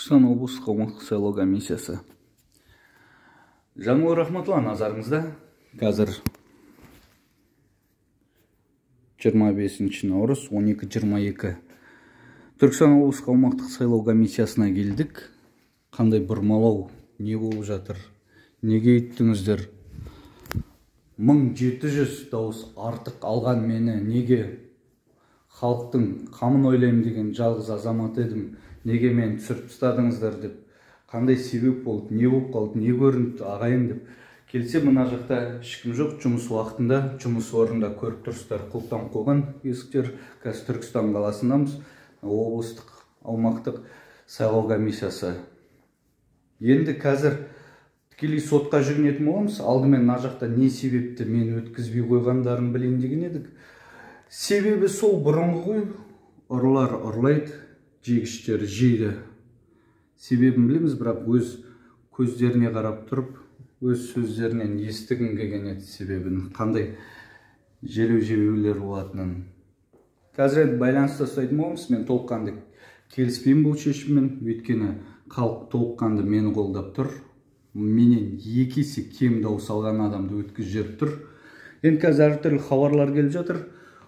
Түркістан облыстық аумақтық сайлау комиссиясы. Жанбол Рахматулла, назарыңызда. Қазір 25 наурыз 12:22. Түркістан облыстық аумақтық сайлау комиссиясына келдік. Қандай бұрмалау, не болып жатыр, неге өйттіңіздер? 1700 дауыс артық алған мені неге, халықтың қамын ойлаймын деген жалғыз азамат едім, неге мені түсіріп тастадыңыздар деп, қандай себеп болды, не болып қалды, не көрінді ағайын деп келсе, мына жақта ешкім жоқ. Жұмыс уақытында жұмыс орнында көріп тұрсыздар, құлыптанып қойған есіктер. Қазір Түркістан қаласындамыз, облыстық аумақтық сайлау комиссиясы. Енді қазір тікелей сотқа жүгінетін боламыз. Алдымен мына жақта не себепті мені өткізбей қойғандарын білейін деген едік. Себебі сол бұрынғы ғой, ұрылар ұрлайды, жегіштер жейді. Себебін білеміз, бірақ өз көздеріне қарап тұрып, өз сөздерінен естігім келген еді себебін, қандай желеу-жебеулер болатынын. Қазір енді байланыста ұстайтын боламыз. Мен толыққанды келіспеймін бұл шешіммен, өйткені халық толыққанды мені қолдап тұр. Менен екі есе кем дауыс алған адамды өткізіп жіберіп тұр. Енді қазір әртүрлі хабарлар келіп жатыр.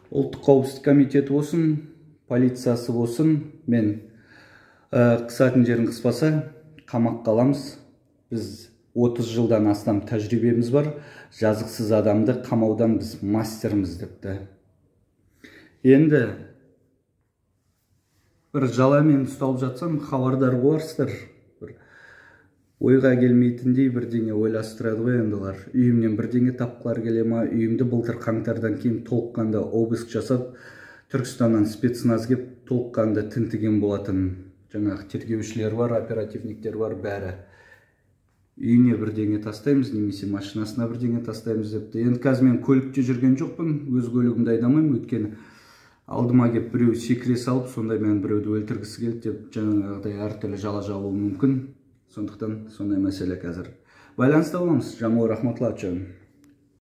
Ұлттық қауіпсіздік комитеті болсын, полициясы болсын, мен қысатын жерін қыспаса, қамаққа аламыз. Біз 30 жылдан астам тәжірибеміз бар, жазықсыз адамды қамаудан біз мастерміз депті. Енді бір жаламен ұсталып жатсам, хабардар боларсыздар. Бір ойға келмейтіндей бірдеңе ойластырады ғой енді олар. Үйімнен бірдеңе тапқылар келе ма? Үйімді былтыр қаңтардан кейін толыққанды обыск жасап, Түркістаннан спецназ кеп толыққанды тінтіген болатын. Жаңағы тергеушілер бар, оперативниктер бар, бәрі. Үйіне бірдеңе тастаймыз, немесе машинасына бірдеңе тастаймыз депті. Енді қазір мен көлікте жүрген жоқпын, өз көлігімді айдамаймын, өйткені алдыма кеп біреу секіре салып, сондай мен біреуді өлтіргісі келді деп жаңағыдай әртүрлі жала жабуы мүмкін. Сондықтан сондай мәселе қазір. Байланыста боламыз. Жанбол Рахматулла.